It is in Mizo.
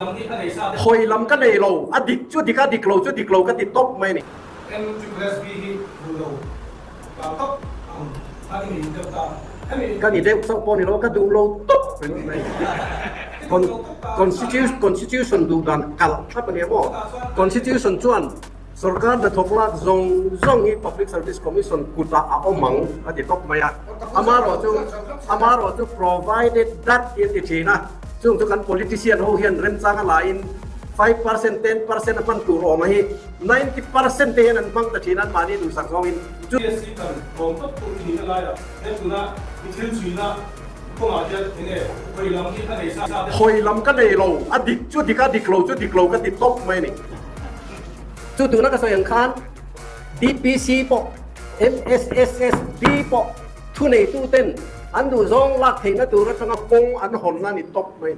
Hawi lam ka nei lo, a dik chu dik a, dik lo chu dik lo ka ti tawp mai a ni. Ka ni deuh chauh pawh ni lo, ka duh lo tawp ringawt mai. Constitution duh dan kalh thlap a nia maw? Constitution chuan sorkar hnathawk lak zawng zawng hi Public Service Commission kutah a awm ang a ti tawp mai a. Amaherawhchu, amaherawhchu provided that hi an ti thin a. Chung chu kan politician ho hian remchang a laiin 5%, 10% a hman tur awm a hi 90% te hian an hmang ta thin a, anmahni duhsak zawngin. Chu. PSC kan rawm tawp tur i nihna laiah he tuna i thil chhuina kawngah hian enge hawi lam hi a nei sa deuh. Hawi lam ka nei lo, a dik chu dik a, dik lo chu dik lo ka ti tawp mai a ni. Chu tuna ka sawi ang khan DPC pawh, MSSSB pawh, Thuneituten an duhzawng lak theihna tur atanga kawng an hawnna ni tawp mai.